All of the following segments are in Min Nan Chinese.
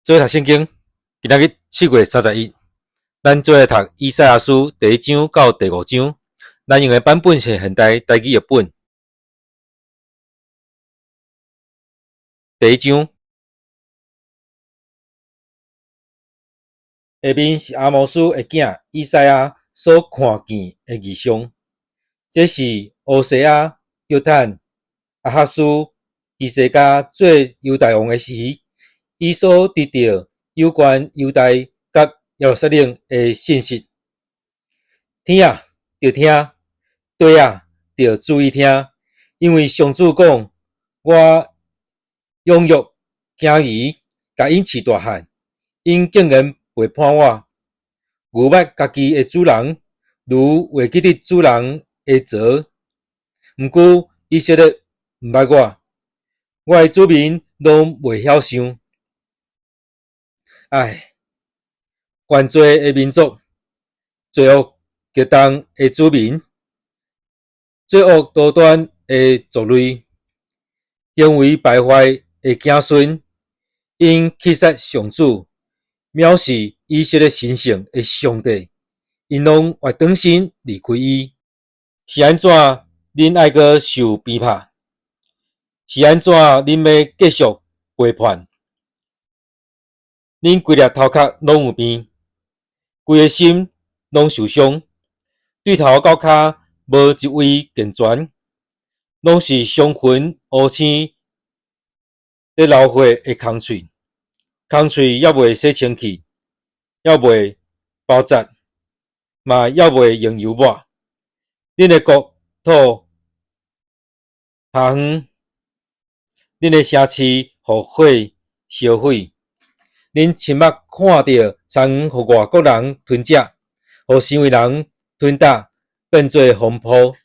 做伙讀聖經，今仔日7月31，咱做伙來讀以賽亞書第一章到第五章。咱用的版本是現代台語譯本。第一章，下面是亞摩斯的囝以賽亞所看見的異象。這是烏西亞、約坦、亞哈斯、希西家做猶大王的時，伊所得著有關猶大佮耶路撒冷的信息。天啊，著聽；地啊，著注意聽。因為上主講：我養育囝兒，共𪜶飼大漢，𪜶竟然背叛我。牛捌家己的主人，驢會記得主人的槽。毋過以色列毋捌我，我的子民攏袂曉想。唉，犯罪的民族，罪惡極重的子民，作惡多端的族類，行為敗壞的子孫，𪜶棄殺上主，藐視以色列神聖的上帝，𪜶攏越轉身離開伊。是按怎恁愛閣受鞭拍？是按怎恁欲繼續背叛？恁規粒頭殼攏有病，規个心攏受傷，對頭到跤無一位健全，攏是傷痕烏青，咧流血的空喙，空喙猶未洗清氣，猶未包紮，嘛猶未用油抹。恁的國土下遠，恁的城市予火燒毀。恁親目看著田園予外國人吞食，予生為人吞打，變做荒坡。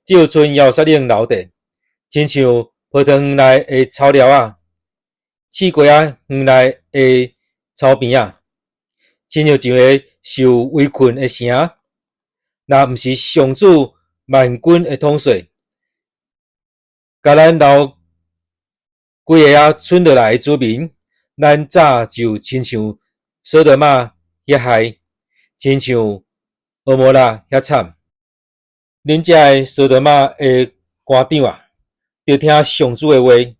只有賰耶路撒冷留佇，親像葡萄園內的草寮仔，刺瓜仔園內的草坪仔，親像一個受圍困的城。若毋是上主萬軍的統帥，共咱留幾个仔賰落來的子民，咱早就親像索多瑪遐害，親像蛾摩拉遐慘。恁遮个索多瑪的官長啊，著聽上主的話；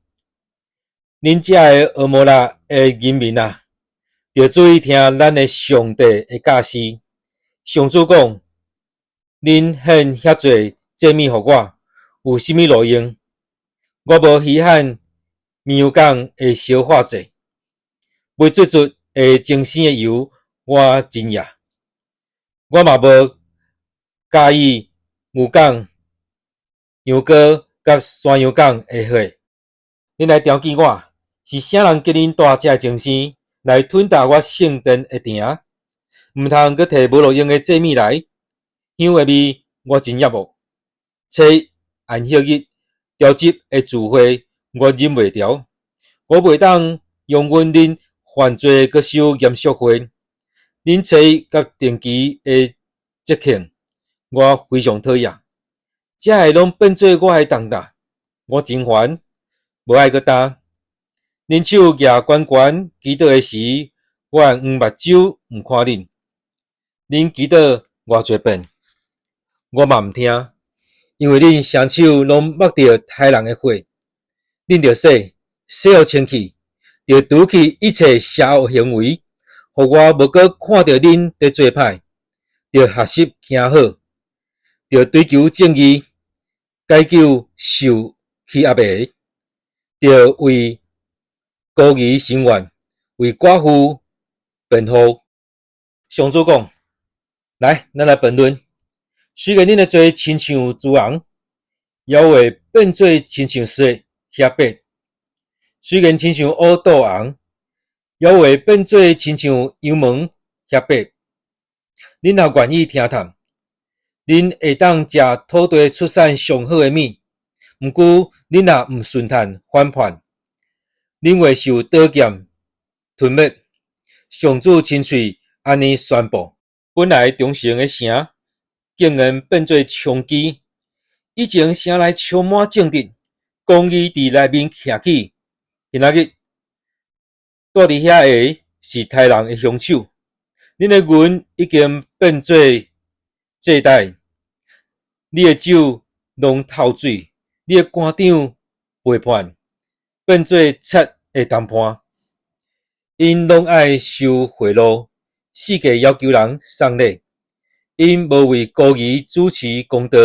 恁遮个蛾摩拉的人民啊，著注意聽咱的上帝的教示。上主講：恁獻遐濟祭物予我，有啥物路用？我無稀罕綿羊犅的燒化祭。未做出的精生的油，我真厭。我嘛無佮意牛犅、羊羔佮山羊犅的血。恁來調戲我，是啥人給恁帶這个精生來吞噬我聖殿的埕？毋通閣提無路用的祭物來，香的味我真厭惡。初一安息日調集的聚會，我忍袂牢。我袂當容忍恁犯罪，閣守嚴肅會。恁初一佮定期的節慶，我非常討厭。這个攏變做我的重擔，我真煩，無愛閣擔。恁手舉懸懸祈禱的時，我會黃目睭毋看恁。恁祈禱偌濟遍，我嘛毋聽，因為恁雙手攏抹著殺人的血。恁著洗，洗予清氣，著除去一切邪惡行為，予我無閣看著恁佇做歹，著學習行好，著追求正義，解救受欺壓的，著為孤兒伸冤，為寡婦辯護。上主講：來，咱來辯論。雖然恁的罪親像朱紅，也會變做親像雪遐白；雖然親像烏豆紅，也會變做親像羊毛遐白。恁若願意聽探，恁會當食土地出產上好的物。毋過，恁若毋順趁反叛，恁會受刀劍吞滅。上主親喙按呢宣布：本來忠誠的城，竟然變做娼妓；以前城內充滿正直，公義佇內面徛起。今仔日，蹛佇遐的是刣人的兇手，恁的銀已經變做祭袋，你的酒攏透水，你的官長背叛，變做賊的同伴。𪜶攏愛收賄賂，四界要求人送禮，𪜶無為孤兒主持公道，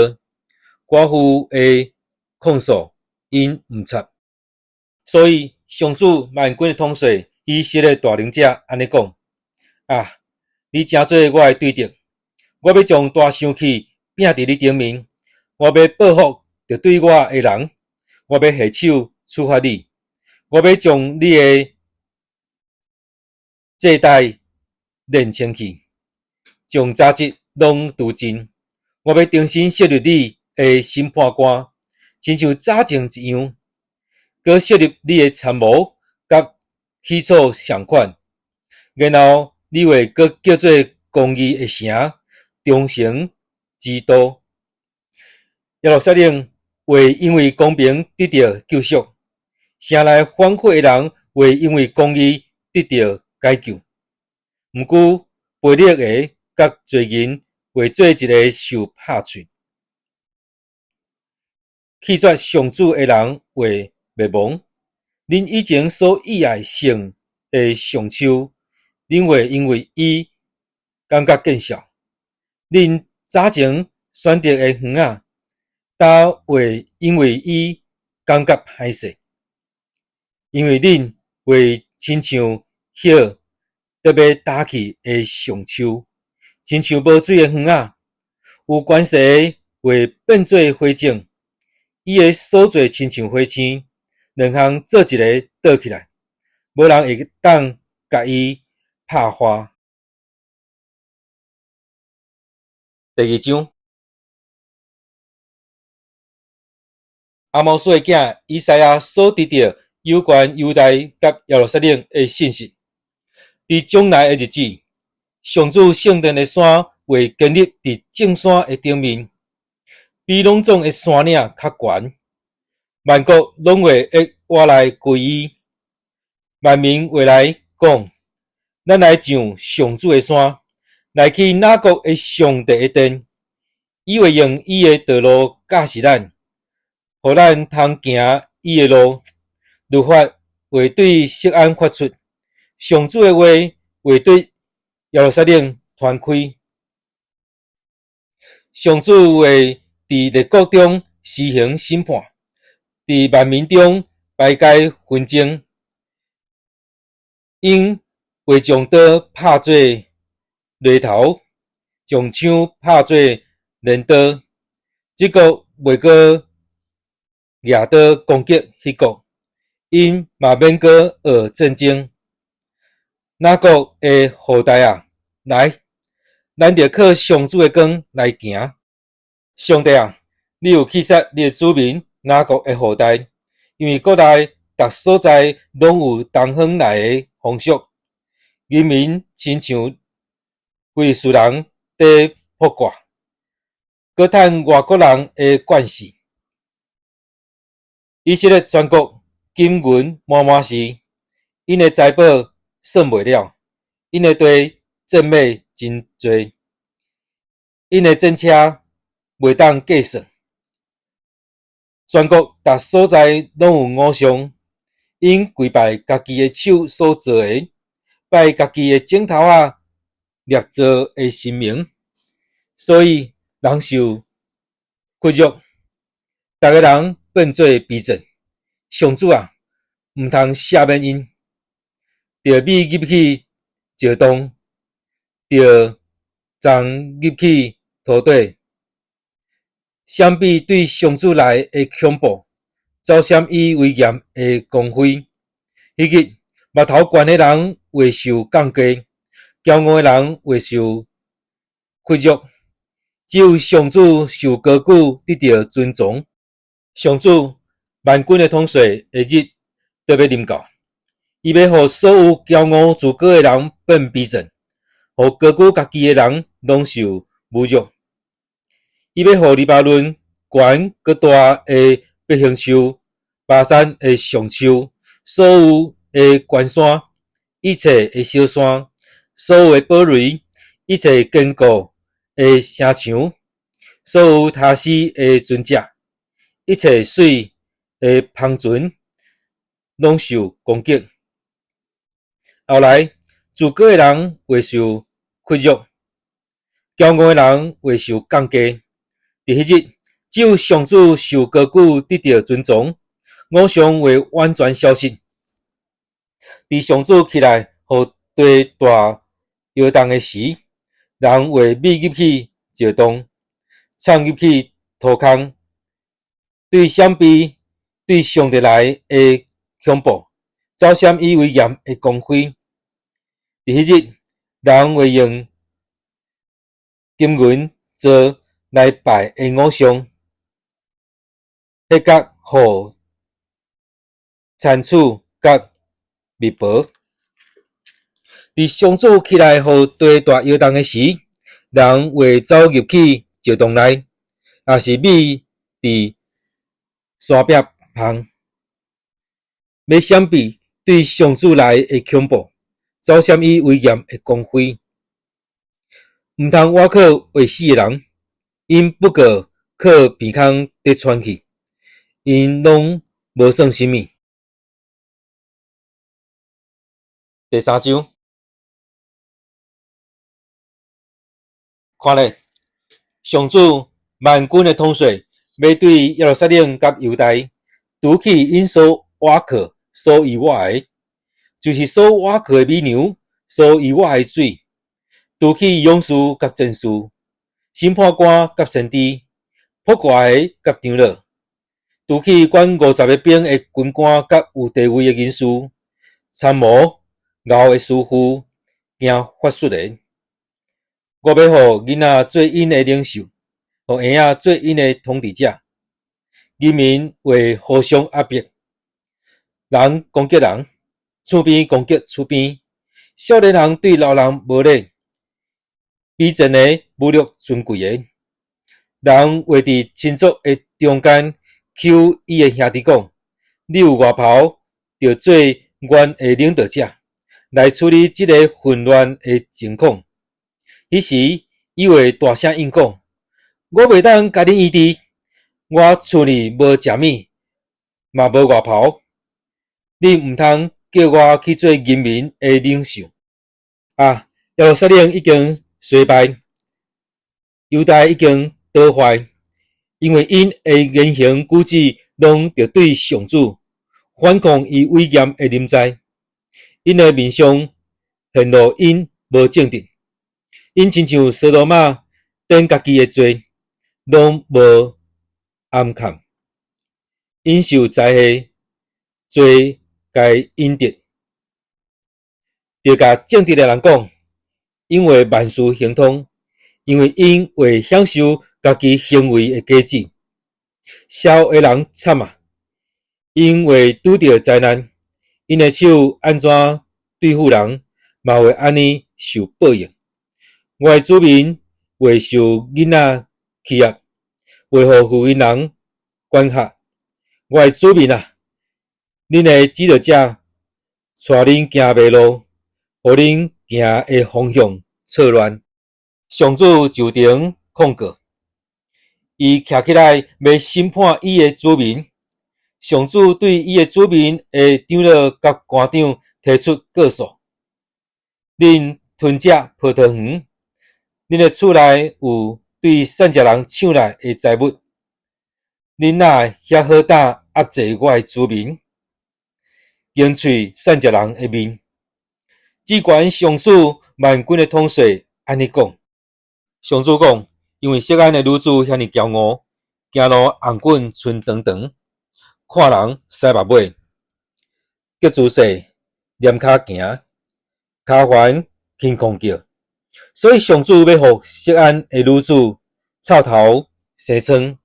寡婦的控訴，𪜶毋插。所以上主萬軍的統帥以色列大能者按呢講：啊，你成做我的對敵，我欲將大生氣摒佇你頂面，我欲報復著對我的人，我欲下手處罰你，我欲將你的祭袋煉清去，將雜質攏除盡，我欲重新設立你的審判官，親像早前一樣，閣設立你的參謀佮起初仝款，然後你會閣叫做公義的城，忠誠之都。耶路撒冷會因為公平得著救贖，城內反悔的人會因為公義得著解救。毋過，卑劣的佮罪人會做一个受拍喙。棄絕上主的人會滅亡。恁以前所喜愛聖的橡樹，恁會因為伊感覺見笑。恁早前選擇的園仔，都會因為伊感覺歹勢。因為恁會親像葉得欲焦去的橡樹，親像無水的園仔，有權勢的會變做火種，伊的所做親像火星，兩項做一个倒起來，無人會當共伊拍化。第二章，阿摩司的囝以賽亞所得著有關猶大佮耶路撒冷的信息。佇將來的日子，上主聖殿的山會建立佇眾山的頂面，比攏總的山嶺較懸。萬國攏會倚來歸伊，萬民會來講：咱來上上主的山，來去雅各的上帝的殿。伊會用伊的道路教示咱，予咱通行伊的路。律法會對錫安發出，上主的話會對耶路撒冷傳開。上主會佇列國中施行審判，佇萬民中排解紛爭。𪜶會將刀拍做犁頭，將槍拍做鐮刀。這國袂閣舉刀攻擊彼國，𪜶嘛免閣學戰爭。雅各的後代啊，來，咱著靠上主的光來行。上帝啊，你有棄殺你的子民雅各的後代，因為國內逐所在攏有東方來的風俗，人民親像非利士人佇卜卦，閣趁外國人的慣勢。以色列全國金銀滿滿是，𪜶的財寶算袂了，𪜶的地戰馬真濟，𪜶的戰車袂當計算。全國逐所在攏有偶像，𪜶跪拜家己的手所造的，拜家己的指頭仔捏造的神明，所以人受屈辱，逐个人變做卑賤。上主啊，毋通赦免𪜶，著米入去石洞，著欉入去塗底。閃避對上主來的恐怖，走閃伊威嚴的光輝。彼日，目頭懸的人會受降低，驕傲的人會受屈辱。只有上主受高舉，得著尊崇。上主萬軍的統帥的日就欲臨到，伊欲予所有驕傲自高的人變卑賤，予高舉家己的人攏受侮辱。伊欲予黎巴嫩懸閣大的白杏樹、巴珊的橡樹，所有的懸山，一切的小山，所有的堡壘，一切堅固的城牆，所有他施的船隻，一切媠的帆船，攏受攻擊。後來，自高的人會受屈辱，驕傲的人會受降低。佇彼日，只有上主受高舉，得著尊崇，偶像會完全消失。佇上主起來，予地大搖動的時，人會覕入去石洞，藏入去塗空，對閃避對上帝來的恐怖，走閃伊威嚴的光輝。佇彼日，人會用金銀做來拜的偶像，彼角予餐處佮糜婆。佇上主起來予地大搖動的時，人會走入去石洞內，抑是覕佇山壁旁，欲閃避對上主來的恐怖，走閃伊威嚴的光輝。毋通倚靠會死的人，𪜶不過靠鼻孔佇喘氣，𪜶攏無算啥物。第三章，看咧，上主萬軍的統帥欲對耶路撒冷佮猶大，除去𪜶所倚靠、所依倚的，就是所倚靠的美牛，所依倚的水，除去勇士佮戰士，審判官佮先知，卜卦的佮長老，除去管50個兵的軍官佮有地位的人士，參謀、𠢕的師傅，行法術的。我欲予囡仔做𪜶的領袖，予嬰仔做𪜶的統治者。人民會互相壓迫，人攻擊人，厝邊攻擊厝邊，少年人對老人無禮，卑賤的侮辱尊貴的。人會佇親族的中間求伊的兄弟講：你有外袍，著做阮的領導者，來處理這个混亂的情況。彼時，伊會大聲應講：我袂當共恁醫治，我厝裡無食物，嘛無外袍，恁毋通叫我去做人民的領袖。啊！耶路撒冷已經衰敗，猶大已經倒壞，因為𪜶的言行舉止攏敵對上主，反抗伊威嚴的臨在。𪜶的面相顯露𪜶無正直，𪜶親像索多瑪典家己的罪，攏無掩崁。𪜶受災禍，罪共引得，著共正直的人講，𪜶會萬事亨通，因為𪜶會享受家己行為的果子。邪惡的人慘啊！𪜶會拄著災難，𪜶的手按怎對付人，嘛會按呢受報應。我的子民會受囡仔欺壓，會予負義人管轄。我的子民啊，恁的指導者帶恁行迷路，予恁行的方向錯亂。上主就停控告，伊徛起來欲審判伊的子民。上主對伊的子民的長老佮官長提出告訴：恁吞食葡萄園，恁的厝內有對散食人搶來的財物，恁哪會遐好膽壓制我的子民，凝喙散食人的面？至懸上主萬軍的統帥按呢講：上主講，因為錫安的女子遐爾驕傲，行路頷頸伸長長，看人使目尾，腳姿勢躡跤行，跤環輕狂叫，所以上主欲予錫安的女子臭頭生瘡，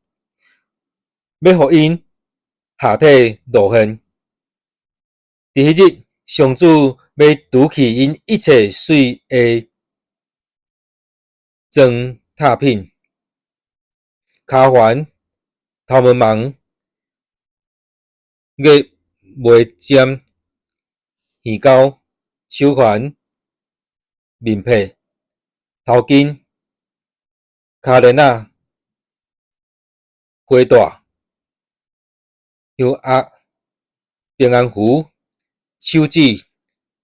欲予𪜶下體露現。佇彼日，上主欲除去𪜶一切媠的裝闥品、跤環、頭毛網、月眉針、耳鈎、手環、面帕、頭巾、跤鏈仔、皮帶、香鴨、平安符、手指、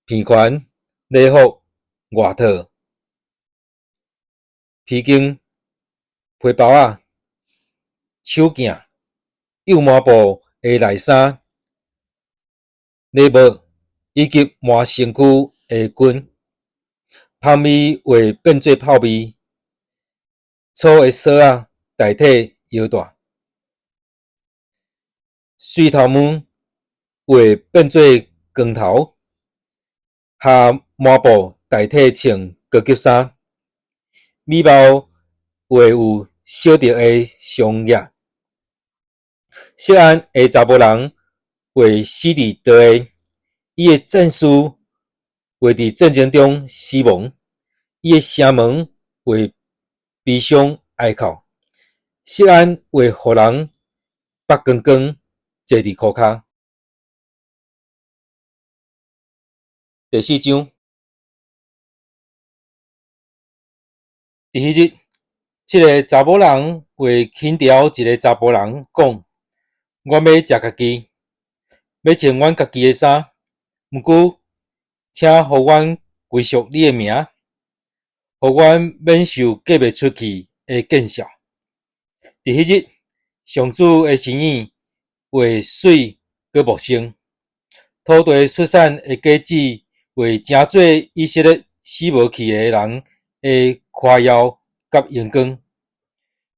鼻環、禮服、外套、披肩、皮包仔、手鏡、幼麻布的內衫、禮帽以及抹身軀的巾。香味會變做泡味，粗的索仔代替腰帶，媠頭毛會變做光頭，夏麻布代替穿高級衫，美貌會有小著的傷額。錫安的查埔人會死佇刀下，伊的戰士會佇戰爭中死亡，伊的城門會悲傷哀哭。錫安會予人縛光光，坐佇箍跤。第四章，佇彼日，七个查某人會輕嘲一个查埔人，講：阮欲食家己，欲穿阮家己的衫。毋過，請予阮歸屬你的名，予阮免受嫁袂出去的見笑。佇彼日，上主的身影會媠閣茂盛，土地出產的果子會成做以色列死無去的人的誇耀佮榮光。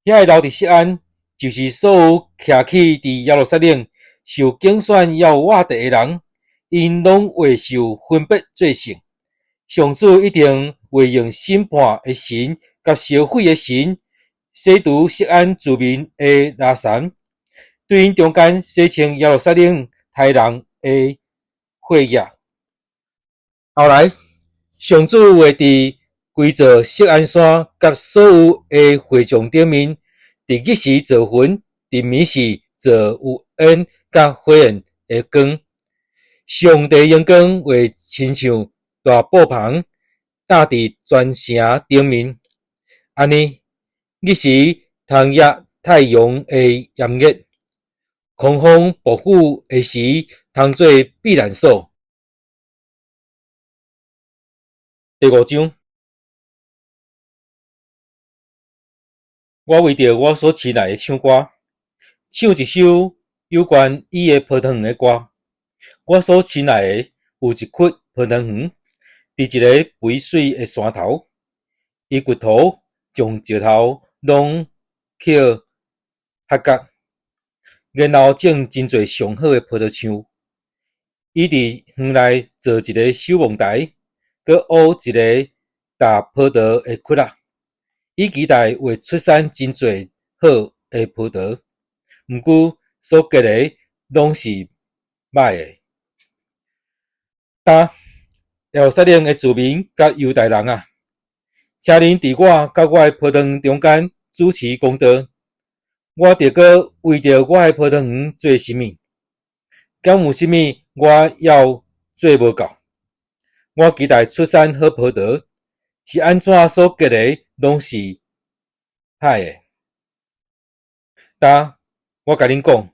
遐个留佇錫安，就是所有徛起佇耶路撒冷受揀選猶有活著的人，𪜶攏會受分別做聖。上主一定會用審判的繩佮燒毀的繩，洗除錫安住民的垃圾，對𪜶中間洗清耶路撒冷刣人的血液。後來，上主會佇規座錫安山佮所有的會眾頂面，佇日時造雲，佇暝時造有煙佮火焰的光。上帝榮光會親像大布帆罩佇全城頂面，按呢，日時通抑太陽的炎熱，狂風暴雨的時通做避難所。第五章，我為著我所親愛的唱歌，唱一首有關伊的葡萄園的歌。我所親愛的有一窟葡萄園，佇一个肥媠的山頭，伊掘土將石頭攏抾礐角，然後種真濟上好的葡萄樹。伊佇園內造一个守望台，閣挖一个踏葡萄的窟仔。伊期待會出產真濟好的葡萄，毋過所結的攏是歹的。今，耶路撒冷的住民佮猶大人啊，請恁佇我佮我的葡萄園中間主持公道。我著閣為著我的葡萄園做啥物？敢有啥物我猶做無夠？我期待出產好葡萄，是按怎所結的攏是歹的？今，我共恁講，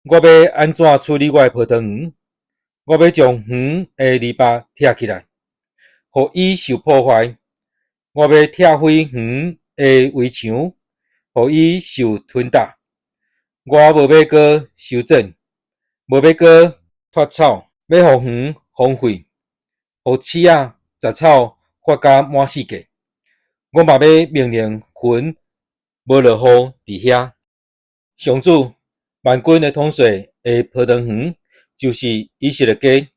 我欲按怎處理我的葡萄園？我欲將園的籬笆拆起來，予伊受破壞；我欲拆毀園的圍牆，予伊受吞踏。我無欲閣修剪，無欲閣脫草，欲予園荒廢，予刺仔、雜草發甲滿四界。我嘛欲命令雲無落雨佇遐。上主萬軍的統帥的葡萄園，就是以色列家，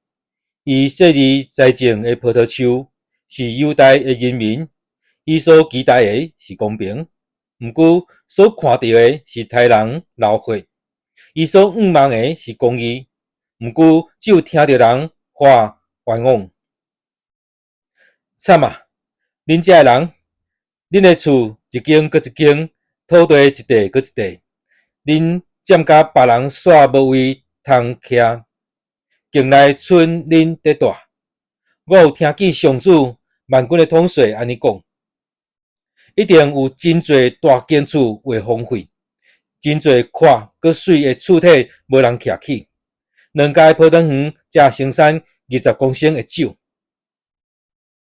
伊細膩栽種的葡萄樹是猶大的人民，伊所期待的是公平，毋過所看著的是刣人流血；伊所向望的是公義，毋過只有聽著人喊冤枉。慘啊！恁遮的人，恁的厝一間閣一間，土地一塊閣一塊，恁佔甲別人煞無位通徛，境內賰恁咧蹛。我有聽見上主萬軍的統帥按呢講：一定有真濟大間厝會荒廢，真濟闊閣媠的厝體無人徛起。兩家的葡萄園才生產20公升的酒，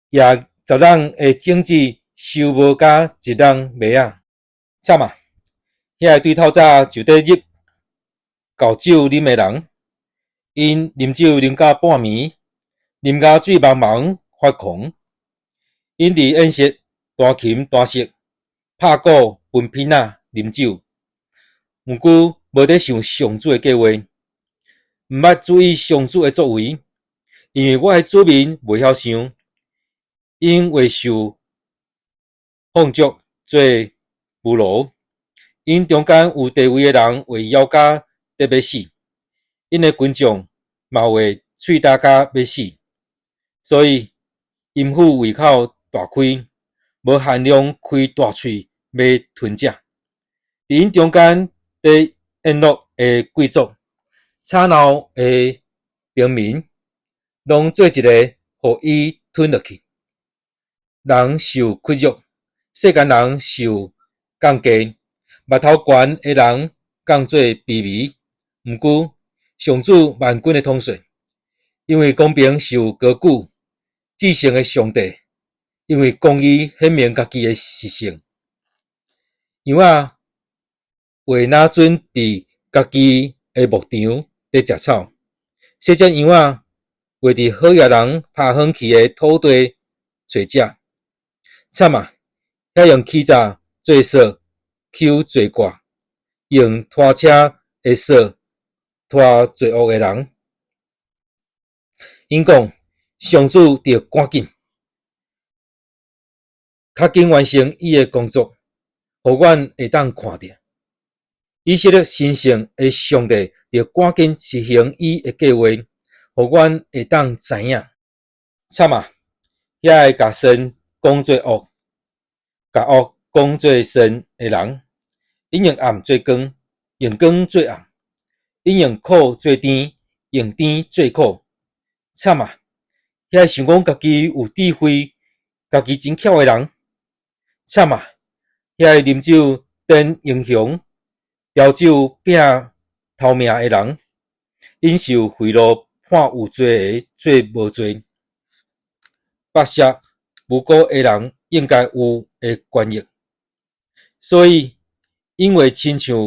也10籠的種子收無甲一籠麥仔。慘啊！遐个對透早就佇入厚酒啉的人，𪜶啉酒啉到半暝，啉甲醉茫茫發狂。𪜶佇宴席彈琴彈瑟，拍鼓歕瓶仔啉酒，毋過無佇想上主的計劃，毋捌注意上主的作為，因為我的子民袂曉想，𪜶會受放逐做俘虜。𪜶中間有地位的人會枵甲得欲死，𪜶的群眾嘛會喙焦甲欲死，所以淫婦胃口大開，無限量開大喙欲吞食。佇𪜶中間佇宴樂的貴族、吵鬧的平民，攏做一个予伊吞落去。人受屈辱，世間人受降低，目頭懸的人降做卑微。毋過上主萬軍的統帥，因為公平受高舉，至聖的上帝，因為公義顯明家己的實性。羊仔會若準佇家己的牧場佇食草，細隻羊仔會佇好野人拍荒去的土地揣食。慘啊！遐用起早做索搝罪掛，用拖車的索拖罪惡的人。𪜶講上主著趕緊，較緊完成伊的工作，予阮會當看著。以色列神聖的上帝著趕緊實行伊的計劃，予阮會當知影。慘啊！遐个共善講做惡，共惡講做善的人，𪜶用暗做光，用光做暗，𪜶用苦做甜，用甜做苦。慘啊！遐个想講家己有智慧、家己真巧的人，慘啊！遐个啉酒顛英雄、調酒拼頭命的人，𪜶受賄賂判有罪的做無罪，剝削無辜的人應該有的權益。所以，𪜶會親像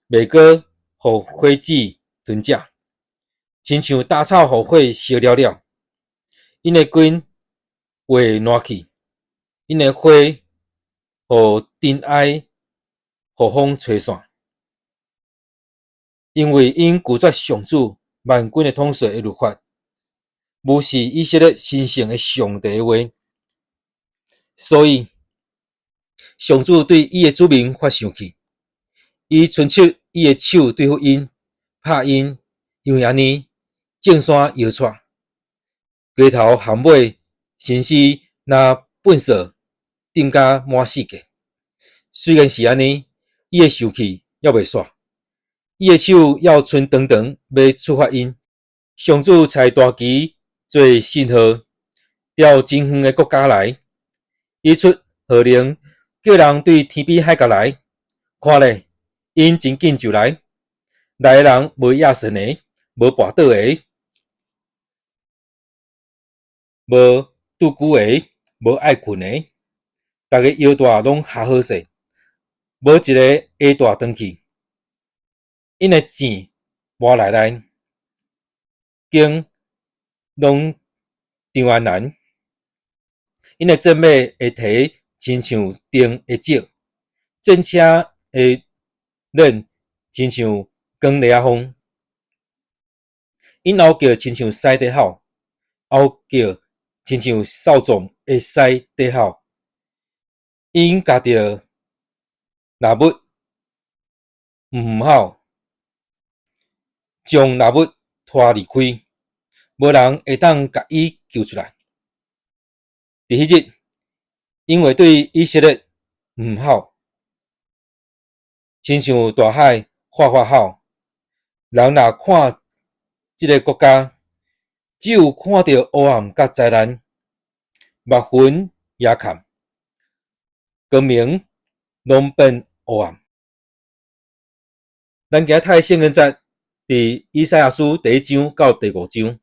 麥稞予火子吞食，親像稻草予火燒了了。𪜶的根會爛去，𪜶的花予塵埃予風吹散。因為𪜶拒絕上主萬軍的統帥的律法，無視以色列神聖的上帝的話，所以上主對伊的子民發生氣，伊伸出伊的手對付𪜶，拍𪜶，因為按呢，眾山搖掣，溪頭頷尾，神似若糞掃浸甲滿世界。雖然是按呢，伊的生氣猶未煞，伊的手猶伸長長，欲處罰𪜶。上主差大旗做信號，調真遠的國家來，伊出號令，叫人對天邊海角來，看咧，𪜶真緊就來，來的人無壓損的，無跋倒的，無拄久的，無愛睏的，逐个腰帶攏合好勢，無一个鞋帶斷去。𪜶的箭磨來來，弓攏張安瀾。𪜶的戰馬的蹄親像釘的石，戰車的輪親像鋼犁仔風。𪜶吼叫親像獅佇吼，吼叫親像少壯的獅佇吼。𪜶共著獵物毋吼，將獵物拖離開，無人會當共伊救出來。佇彼日，𪜶會對以色列毋吼，親像大海發發吼。人若看這个國家，只有看著黑暗佮災難，密雲遮蓋，光明攏變烏暗。咱今仔讀的聖經節，佇以賽亞書第一章到第五章。